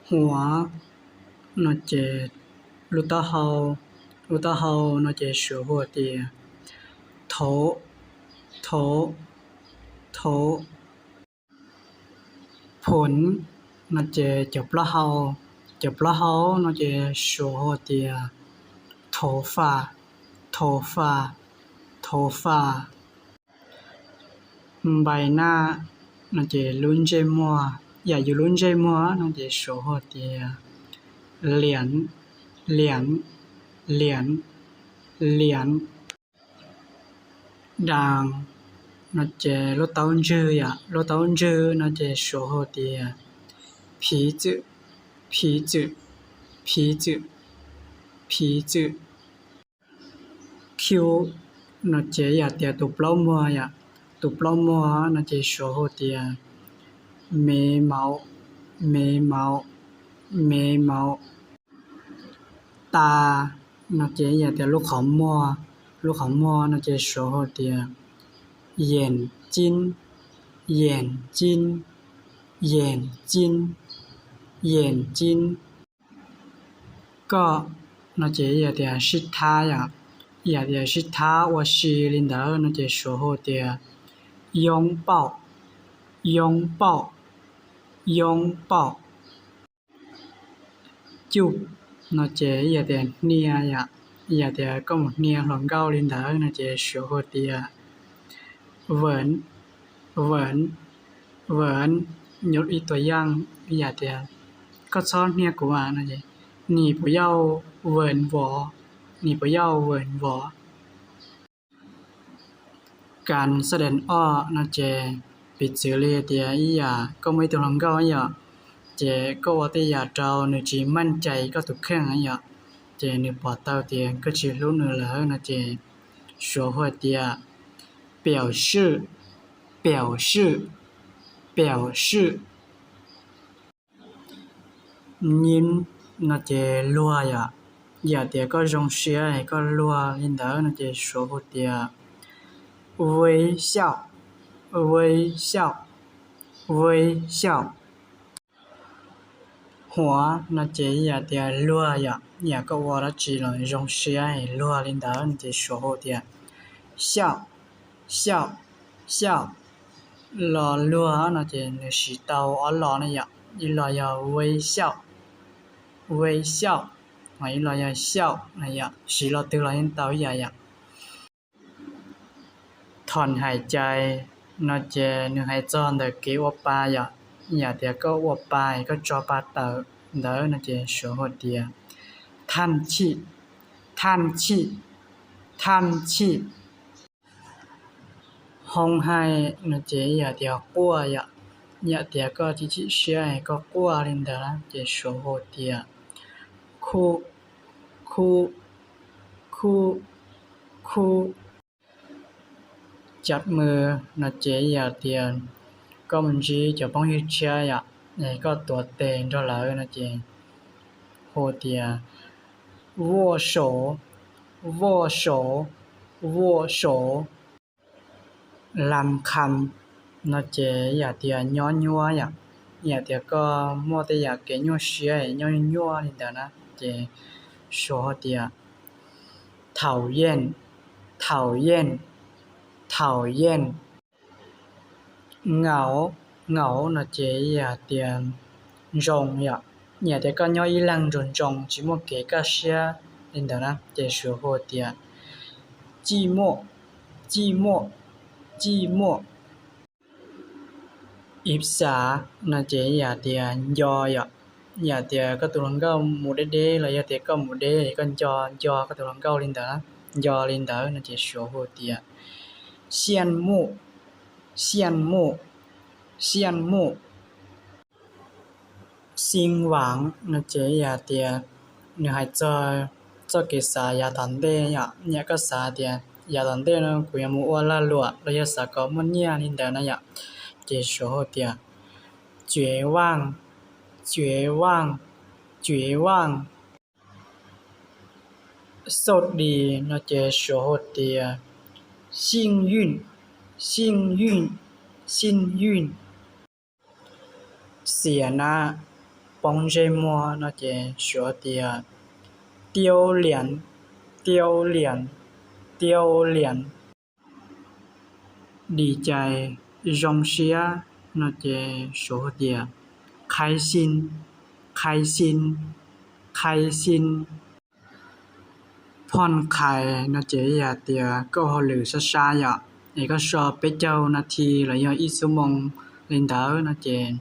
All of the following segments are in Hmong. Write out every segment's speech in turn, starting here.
Huav no ces lub taub hau, lub taub hau no ces Suav hu tias thauv, thauv, thauv. Phoov no ces cov plaub hau, cov plaub hau no ces Suav hu tias thauv fas, thauv fas, thauv fas. Npai naj no ces lub ntsej muag, yam yus lub ntsej muag no ces Suav hu tias liam, liam, liam, liam. Daas no ces lub taub ntswg yom, lub taub ntswg no ces Suav hu tias phiv txwm, phiv txwm, phiv txwm, phiv txwm. Khiv no ces yam tias tus plaub muag yom, tus plaub muag no ces Suav hu tias me mauv, me mauv, me mauv. Tas no ces yam tias lub qhov muag, lub qhov muag no ces Suav hu tias yeem cib, yeem cib, yeem cib, yeem cib. Koj no ces yam tias sib thab yom, yam tias sib thab ua si li ntawd no ces Suav hu tias yoob pauj, yoob pauj, yoob pauj. Cuj no ces yam tias hnia yom, yam tias koj mus hnia hluas nkauj li ntawd no ces Suav hu tias vem, vem, vem. Ib tus yaj yam tias koj txhob hnia kuv a no ces nis puas yauj vem vov, nis puas yauj vem vov. Kas xab dees o no ces piv txwv li tias ib yam koj muaj ib tug hluas nkauj yom, ces koj ua tej yam rau nws tsis meej cai koj tus kheej yom, ces nws pom tau tias koj tsis hlub nws lawm no ces Suav hu tias piam swj, piam swj, piam swj. Nyib no ces luag yom, yam tias koj zoo siab es koj luag li ntawd no ces Suav hu tias veb xyaum, veb xyaum, veb xyaum. Huav no ces yam tias luag yom, yam koj ua dab tsi los zoo siab es luag li ntawd no ces Suav hu tias xyaum, xyaum, xyaum. Los luag no ces nws siv tau ob los na yom, ib los yog veb xyaum, veb xyaum, ho ib los yog xyaum na yom, siv los twg los yeej tau ib yam yom. Thom hais cai no ces nws hais txog ntawm kev ua pa yom, yam tias koj ua pa es koj tso pa tawm ntawd no ces Suav hu tias thaj chij, thaj chij, thaj chij. Hoo hais no ces yam tias quaj yom, yam tias koj chim chim siab es koj quaj li ntawd na ces Suav hu tias khuj, khuj, khuj, khuj. Cam mws no ces yam tias koj mus ntsib cov phooj ywg tshiab yom, es koj tuav tes nrog lawv no ces hu tias vuaj saum, vuaj saum, vuaj saum. Lam kham no ces yam tias nyob nyuaj yom, yam tias koj muaj tej yam kev nyuaj siab nyob nyuaj li ntawd na ces Suav hu tias thaum yeej, thaum yeej, thaum yeej. Ngaum, ngaum no ces yam tias ntsoov yom, yam tias koj nyob ib leeg ntsoov ntsoov tsis muaj kev kaj siab li ntawd na ces Suav hu tias cij muaj, cij muaj, cij muaj. Ib xav no ces yam tias nco yom, yam tias koj tus hluas nkauj mus deb deb los yog tias koj mus deb es koj nco, nco koj tus hluas nkauj li ntawd, nco li ntawd no ces Suav hu tias xiaj muj, xiaj muj, xiaj muj. Xib vaam no ces yam tias nws hais txog txoj kev xav yav tom ntej yom, yam koj xav tias yav tom ntej no kuv yuav mus ua lag luam los yog xav kom muaj nyiaj li ntawd na yom, ces Suav hu tias cuev vaaj, cuev vaaj, cuev vaaj. Xauj dis no ces Suav hu tias xij ywj, xij ywj, xij ywj. Xiam na, Poob ntsej muag no ces suav tias 丢脸, 丢脸, 丢脸. Dim cai, zoo siab no ces suav hu tias 开心, 开心, 开心. Phoj qhais no ces yog tias koj ua hauj lwm sab sab yom, es koj so peb caug nas this los yog ib xuab moos li ntawd no ces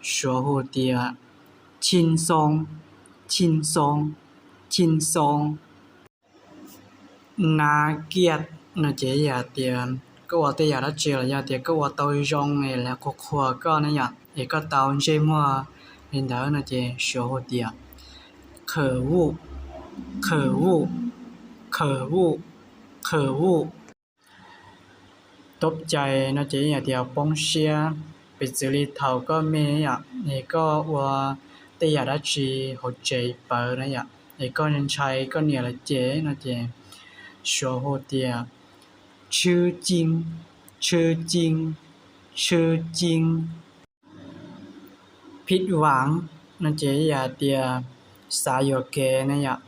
suav hu tias 轻松, 轻松, 轻松. 拿 kiag no ces yog tias koj ua tej yam dab tsi los yog tias koj ua tau zoo es lawv qhuas qhuas koj na yom, es koj tau ntsej muag li ntawd no ces suav hu tias 可恶, 可恶, 可恶, 可恶. ตกใจ no ces yog tias poob siab, piv txwv li thaum koj me yom, es koj ua tej yam dab tsi hauv tsev pawv na yom, es koj ntshai koj niam lawv cem no ces suav hu tias 吃惊, 吃惊, 吃惊. Phij vam no ces yog tias xav yuam kev na yom,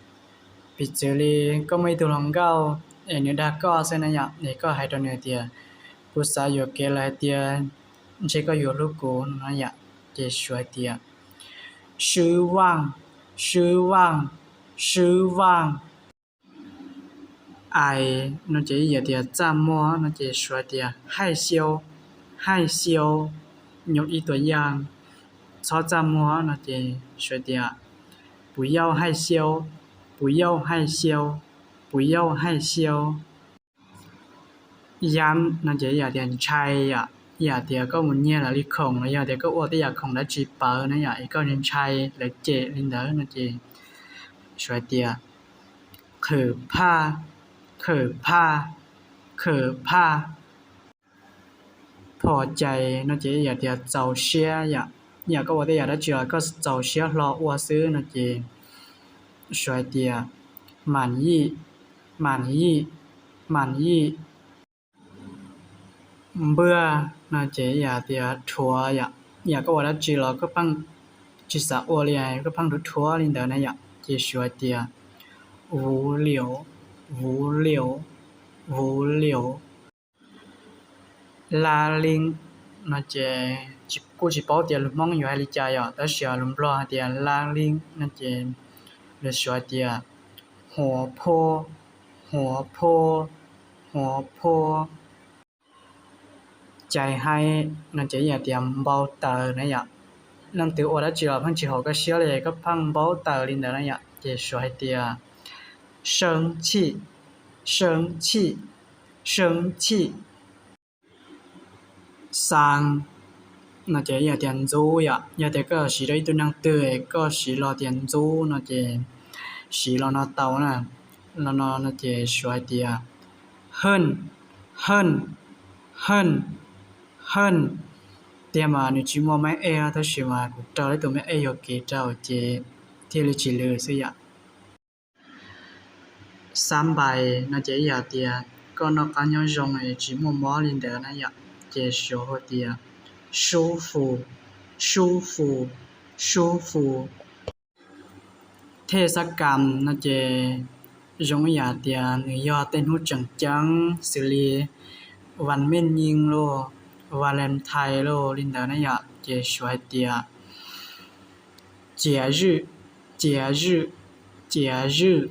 piv txwv li koj muaj ib tug hluas nkauj es nws dag koj xwb na yom, es koj hais rau nws tias kuv xav yuam kev lawm hais tias ntshe koj yuav hlub kuv no yom, ces suav hais tias 失望, 失望, 失望. Ais no ces yog tias txaj muag no ces suav hais tias 害羞, 害羞, nyob ib tuas yaj, txhob txaj muag no ces suav hais tias 不要害羞, 不要害羞, 不要害羞. Yam no ces yog tias ntshai yom, yog tias koj mus nyiag lawv li khoom los yog tias koj ua tej yam khoom dab tsi pawv na yom, es koj ntshai lawv cem li ntawd no ces suav hais tias 可怕, 可怕, 可怕. Phom cai no ces yog tias txaus siab yom, yam koj ua tej yam dab tsi los koj txaus siab hlo ua xwb no ces suav hais tias 满意, 满意, 满意. Npwaj no ces yog tias dhuav yom, yam koj ua dab tsi los koj pheej tsis xav ua li, koj pheej dhuav dhuav li ntawd na yom, ces suav hais tias 无聊, 无聊, 无聊. Laj li no ces kuj tsis paub tias lus Hmoob yuav hais li cas yom, tab sis lus Nplog hais tias laj li no ces lus suav hais tias 活泼, 活泼, 活泼. Cai haib no ces yog tias npau taws na yom, leej twg ua dab tsi los pheej tsis haum koj siab li koj pheej npau taws li ntawd na yom, ces suav hais tias 生气, 生气, 生气. Xaa no ces yog tias ntxub yom, yog tias koj siv rau ib tug neeg twg koj siv los tias ntxub no ces siv los no tau na, los no no ces suav hais tias 恨, 恨, 恨, 恨. Tiag mas nws tsis muaj maiv ej tab sis mas kuv raug ib tug maiv ej yuam kev rau ces thiaj li tsis lwm xwb yom. Xab npais no ces yog tias koj noj qab nyob zoo tsis muaj mob li ntawd na yom, ces suav hu tias 舒服, 舒服, 舒服. Thej xab kam no ces zoo ib yam tias nws yog tej hnub tseem ceeb xws li vas mej nyij los, Valentine los li ntawd na yom, ces suav hais tias 节日, 节日, 节日.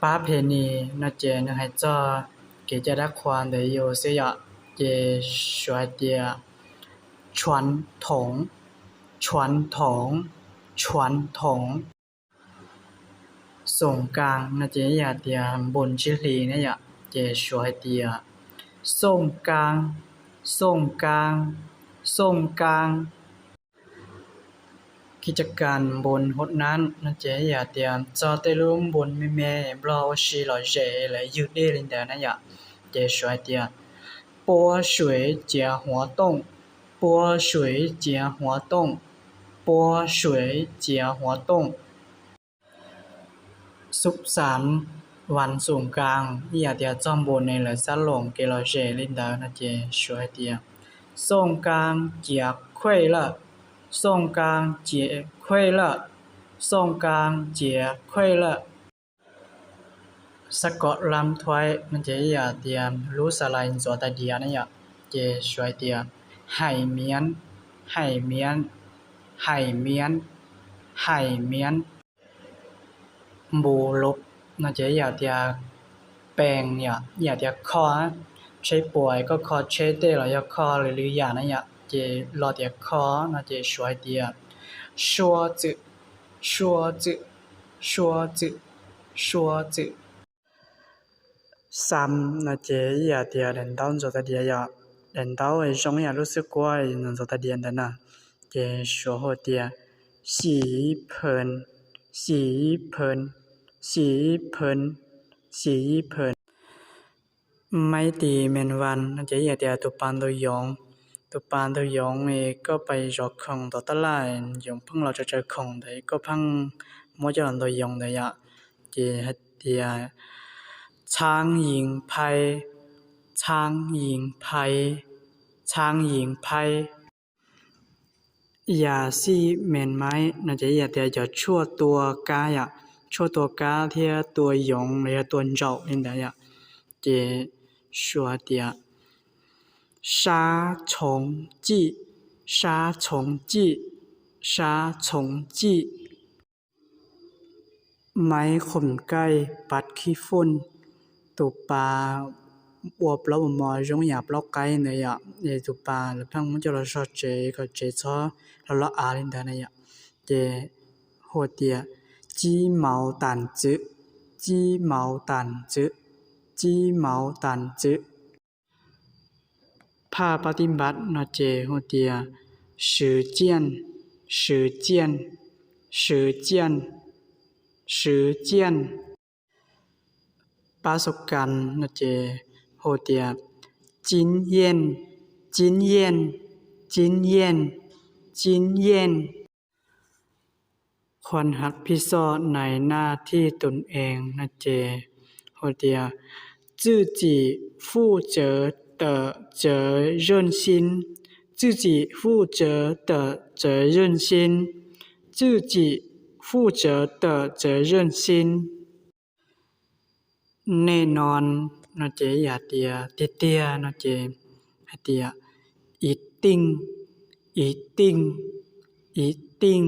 Pab phe ni no ces nws hais txog kev cai dab qhuas ntawm yus xwb yom, ces suav hais tias 传统, 传统, 传统. Xoom kaas no ces yog tias npun tsib hlis ne yom, ces suav hais tias 送干, 送干, 送干. Kis caj kas npun hauv nab no ces yog tias txog tej lub npun me me Nplog ua si lom zem lawv ywg dej li ntawd na yom, ces suav hais tias 泼水节活动, 泼水节活动, 泼水节活动. Xub xav vas xoom kaas ib yam tias txog npun ne lawv xab loos kev lom zem li ntawd no ces suav hais tias 送干节快乐,送干结块了，送干结块了。Xab kom lam thuaib no ces ib yam tias lub xas lais ntxuav tais diav na yom, ces suav hais tias hais miav, hais miav, hais miav, hais miav. Npu lub no ces ib yam tias pees yom, ib yam tias kho, tsheb puas koj kho tsheb tej los yog kho lwm lwm yam na yom, ces los tias kho no ces suav hais tias sua txwm, sua txwm, sua txwm, sua txwm. Xam no ces ib yam tias daim ntaub ntxuav tais diav yom, daim ntaub zoo ib yam lub xwb kuab ntxuav tais diav ntawd na, ces suav hu tias xi phees, xi phees, xi phees, xi phees. Maib tis mees vas no ces ib yam tias tus pas ntaus yoov, tus pas ntaus yoov es koj pais zov khoom tom tab laj, yoov pheej los tsaws tsaws khoom ntawd koj pheej muab coj los ntaus yoov ntawd yom, ces hais tias txhaab yees phais, txhaab yees phais, txhaab yees phais. Yam xij mees maib no ces ib yam tias cov tshuaj tua kab yom, tshuaj tua kab thiab tua yoov los yog tua ntsaum li ntawd yom, ces suav tias sab txhoov cim, sab txhoov cim, sab txhoov cim. Maib khoom kaij pab khib foj, tus pas ua plaub mos mos zoo yam plaub qaib ntawd yom, es tus pas lawv pheej muab coj los zog tsev kom tsev txhob los loj av li ntawd na yom, ces hu tias cib mauv tas txwv, cib mauv tas txwv, cib mauv tas txwv. Phaj pab tib npab no ces hu tias swv ciaj, swv ciaj, swv ciaj, swv ciaj. Pab xo kas no ces hu tias cib yeej, cib yeej, cib yeej, cib yeej. Khuam hav phij xoj nais naj thij tus ees no ces hu tias txwj txim fuj tsawv tawm tsawv zeej xib, txwj txim fuj tsawv tawm tsawv zeej xib, txwj txim fuj tsawv tawm tsawv zeej xib. Nej no no ces yam tias tiag tiag no ces hais tias ib tiaj, ib tiaj, ib tiaj.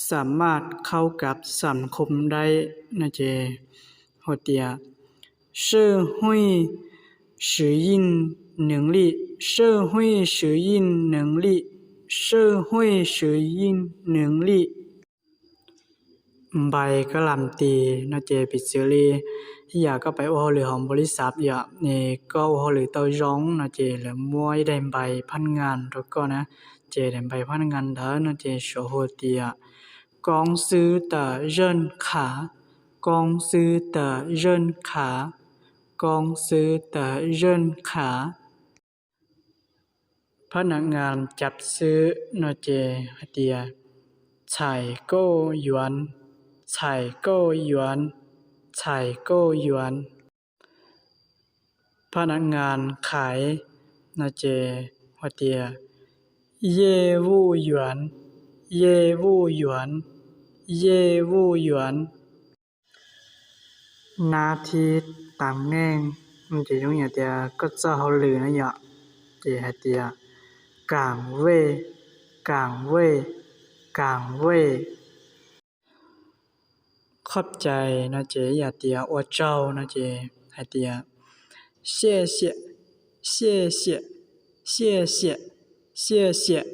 Xam maj khaub kav xam khum daib no ces hu tias sawj huij swv yeej neev lij, sawj huij swv yeej neev lij, sawj huij swv yeej neev lij. Npais kab lam tis no ces piv txwv li ib yam koj pais ua hauj lwm hauv npaum li xav yom, es koj ua hauj lwm tau zoo no ces lawv muab ib daim npais phaj ngas rau koj na, ces daim npais phaj ngas ntawd no ces suav hu tias koob xwb tawm zeej khav, koob xwb tawm zeej khav, koob xwb tawm zeej khav. Phaj nam ngas cav xwb no ces hais tias txhais kauj yuav, txhais kauj yuav, txhais kauj yuav. Phaj nam ngas khais no ces hais tias yej vuj yuav, yej vuj yuav, yej vuj yuav. Nab thib tav neej no ces zoo yam tias koj txoj hauj lwm na yom, ces hais tias kaam vej, kaam vej, kaam vej. Qhoj cai no ces yam tias ua tsaug no ces hais tias xia xiam, xia xiam, xia xiam, xia xiam.